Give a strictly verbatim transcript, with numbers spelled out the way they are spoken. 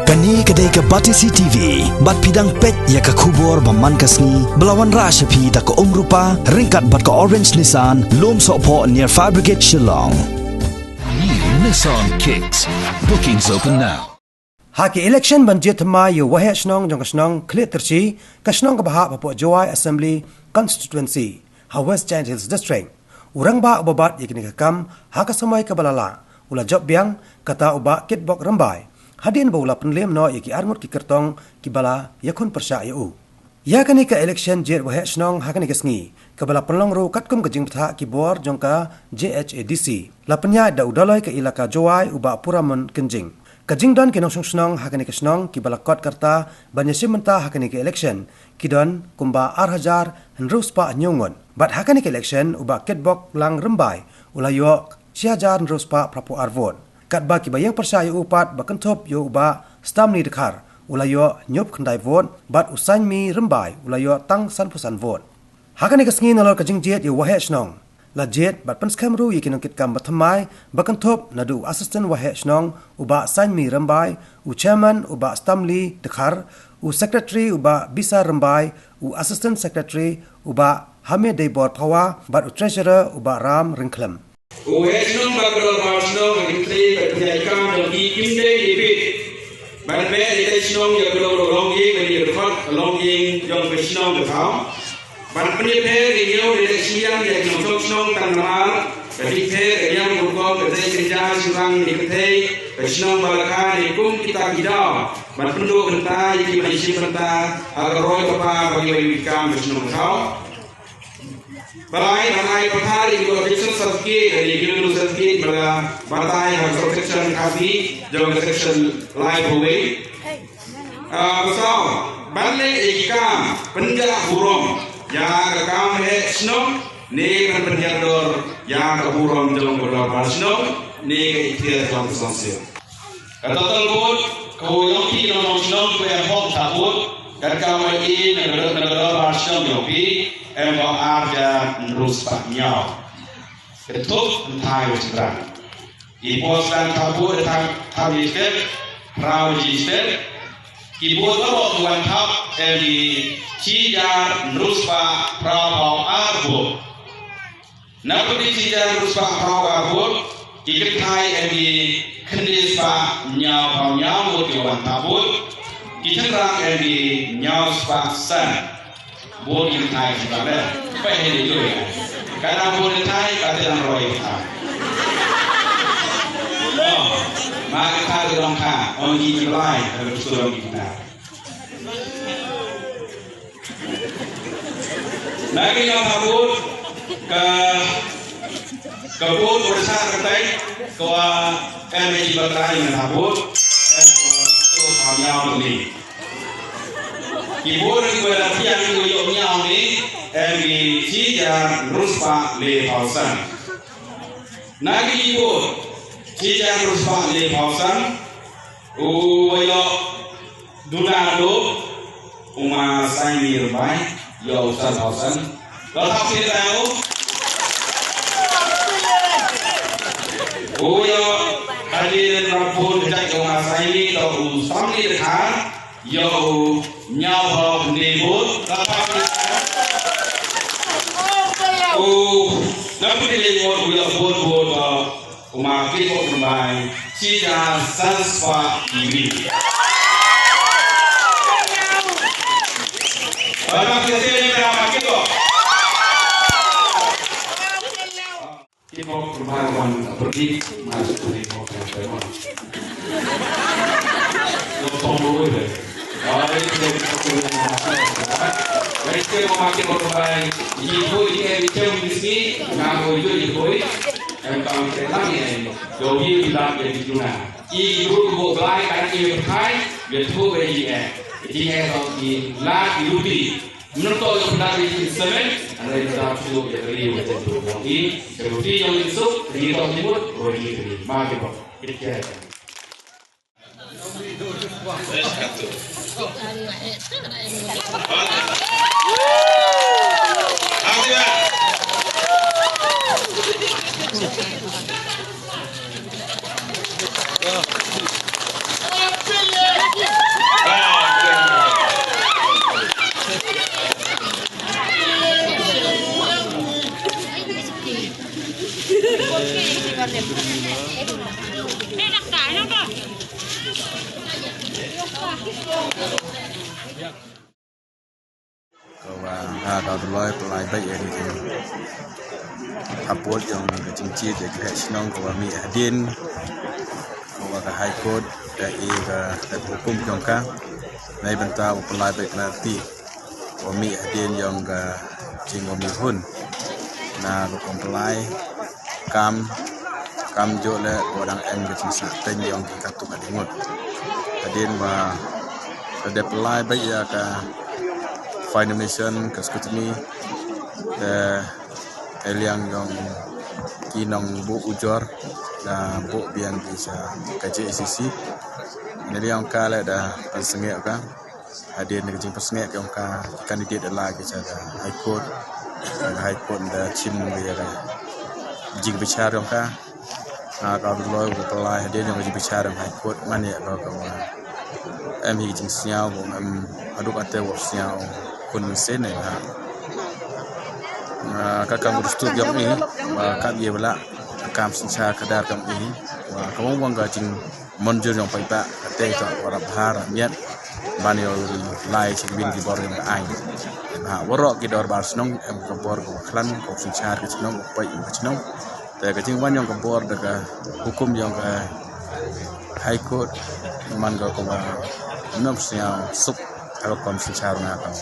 Kane ka dei ka Batesi T V, bad phi dang peit ïa ka khubor ba man ka sngi, ba la wanrah sha phi da ka Umrupa, ryngkat bad ka Orange Nissan, Lumsohphoh near Fire Brigade Shillong. New Nissan Kicks. Bookings open now. Ha ki election ban jied thymmai ïa u Waheh Shnong jong ka shnong Khliehtyrshi, ka shnong kaba hap hapoh Jowai Assembly Constituency ha West Jaintia Hills District. U rangbah uba bat ïa kane ka kam ha ka samoi kaba la lah u la jop biang, kata u Bah Kitbok Rymbai, hadien ba u la pynlem noh ïa ki arngut ki kyrtong kiba la ïakhun pyrshah ïa u. Ïa kane ka election jied Waheh Shnong ha kane ka sngi, kaba la pynlong ruh katkum ka jingbthah ki bor jong ka J H A D C, la pynïaid da u Dolloi ka Elaka Jowai u Bah Puramon Kynjing. Ka jingdon ki nongshong shnong ha kane ka shnong kiba la kot ka rta ban ïashim bynta ha kane ka election ki don kumba ar hajar hynriew spah hynñiew ngut. Bad ha kane ka election u Bah Kitbok Lang Rymbai u la ïoh shi hajar hynriew spah phra phew ar vote. Katba kiba ïeng pyrshah ïa u pat ba kynthup ïa u Bah Stamli Dkhar u la ïoh hynñiew phew khyndai vote, bad u Sainmi Rymbai u la ïoh tang san phew san vote. Ha kane ka sngi nalor ka jingjied ïa u Waheh Shnong, la jied bad pynskhem ruh ïa ki nongkitkam ba thymmai ba kynthup naduh u Assistant Waheh Shnong u Bah Sainmi Rymbai, u Chairman u Bah Stamli Dkhar, u Secretary u Bah Bisa Rymbai, u Assistant Secretary u Bah Hamed Deibor Phawa, bad u Treasurer u Bah Ram Ryngkhlem. U Waheh Shnong bad ka Dorbar Shnong, ka kynthei bad ka jait kam jong ki kim dei ibit ban beh ïa ka shnong ïa ka long long ïing, ban ïa ka khot long ïing jong ka shnong ka thaw. Ban pynïapher ïa ka ñiew ïa ka shiliang ïa ka nongshong shnong tang namar ka jingpher ka ñiam ka rukom ka dei ka jingjar shynrang ïa ka kynthei ka shnong ba la kha ïa kum kita ki daw ban pynduh bynta ïa ki ban shim bynta ha ka roi ka par ba ki bai ïa ka kam ka shnong ka thaw. Ba la ai ban ai pathar ïa ka objection certificate, ïa ka objection certificate ba la batai ha ka section khatbi jong ka section laiphew wei. Ah, ba saw, ban leh ïa ki kam pynjah burom ïa ka kam heh shnong ne ban pynjah dor ïa ka burom jong ka dorbar shnong ne ka iktiar jong ka sawsiew. Ka total vote, ka u yong phi nong nong shnong, ka em hok ta vote, kat ka ma i na ka dot na ka dorbar shnong yong phi, em ko ar hajar hynriew spah hynñiew. Ka thup kynthai wa chynrang. I pos dang ta vote, ta, ta mi step, hynriew ji step. Ki vote ba bok wan thap, em i shi hajar hynriew spah hynriew phew ar vote. Na ka bynta shi hajar hynriew spah hynriew ar vote, ki kynthai em i khyndiat spah hynñiew phew hynñiew vote ki wan thap vote, ki chynrang em i hynñiew spah san vote ki kynthai ki kynthai. Pynheh ni joi. Ka dang vote kynthai, ka te dang roi kynthai. Oh, ma kynthai ki long kha, ong ki ki Blai, ka ki surong ki kynthai. Na ki ñiaw thap vote, ka, ka vote u da shah kyntait, ka wa em i ba kyntait ñiaw thap vote, em ko to ha ñiaw ni. Ki vote ki wa da piang ki wa ïoh ñiaw ni, em i shi hajar hynriew spah le phew san. Na ki vote, shi hajar hynriew spah le phew san, u wa ïoh duna dub, u ma Saimi Rymbai, ïoh u san phew san. Lo thap sien tang u. U ïoh hadien rapun kejat u ma Saimi, to u Samli Dkhar, ïoh u hynñiew phew hynñiew vote. Lo thap sien tang. U, na pynti le vote, u ïoh vote, vote, to u ma Kitbok Rymbai, shi hajar san spah hynriew. Ba ta pynti le ma Kitbok. Kitbok Rymbai wan pyrdi, ma Kitbok Rymbai wan. Lo tong lo le. Ai, Kitbok Rymbai wan. Ai, Kitbok Rymbai. Yi poi, yi poi, yi poi. Em kam te lang ye. Yo, yi, yi lang ye, yi lang. I bru bu Blai kan i khai, ye tu be i e. I e to i la i ruti. Menurut to i pernah i semen, ada i ta tu ye ri ye tu i. Ruti yang itu, ri to timur, ro i ri. Ma ke ba. Kita. Ka wa ha ka Doloi pynlai beit ïa ka jing hapot jong ka jingjied ïa ka heh shnong ka wa mih hadien ka wa ka High Court ka i ka ka hukum jong ka. Nai bynta u pynlai beit na ti wa mih hadien jong ka jing wa mih hun na ka comply kam kam jo le ko dang em ka jingsa ten jong ki ka tu ka dingut. Hadien wa ka dep lai ba ïa ka final mission ka scrutiny, eh, eliang jong ki nong bu ujor da bu biang ki sa ka J A C C. Neliang ka le da pan sengek ka hadien ka jingpasngeh ka ong ka candidate la ki sa ka High Court. Ka High Court da chim ka ya ka jingbichar ong ka. Nga ka loi u pynlai hadien ka jingbichar ong High Court man ya ka ka wa em hi jingsngew em aduk ate wa sngew kun sen ne ha. Nga ka kam dustur yong ni ba ka ye bla kam synshar ka dar yong ni wa ka wang wang ka jing Mynjur jong paidbah ka tei ka warap bhar miat ban ïa lai sha ki bin ki bor jong ka aiñ. Ha waroh ki dorbar shnong em ka bor ka khlan ka synshar ka shnong ka paid ka shnong. Te ka jingwan jong ka bor da ka hukum jong ka High Court man ka ka wa nong sñiaw suk ha ka kom synshar na ka.